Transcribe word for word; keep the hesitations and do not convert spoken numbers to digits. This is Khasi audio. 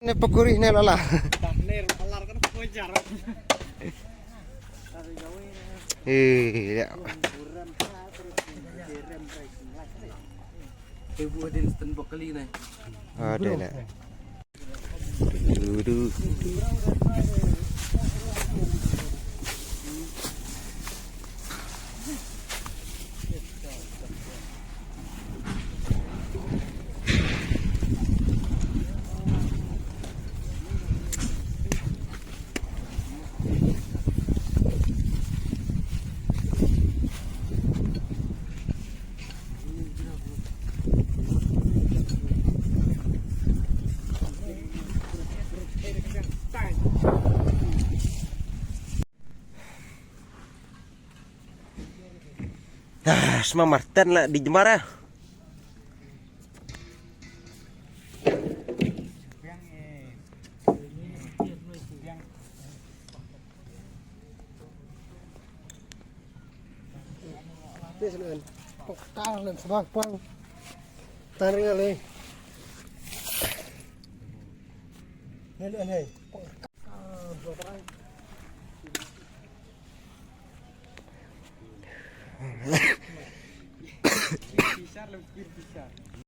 Ne pakuri ne lala. Eh, ya. Ibu ada instant broccoli ne. Ada ne. Du, du, du. Ah, sma marten la di jemara. Pok tar len sebab pang. Tar ngali. Ngali ngali.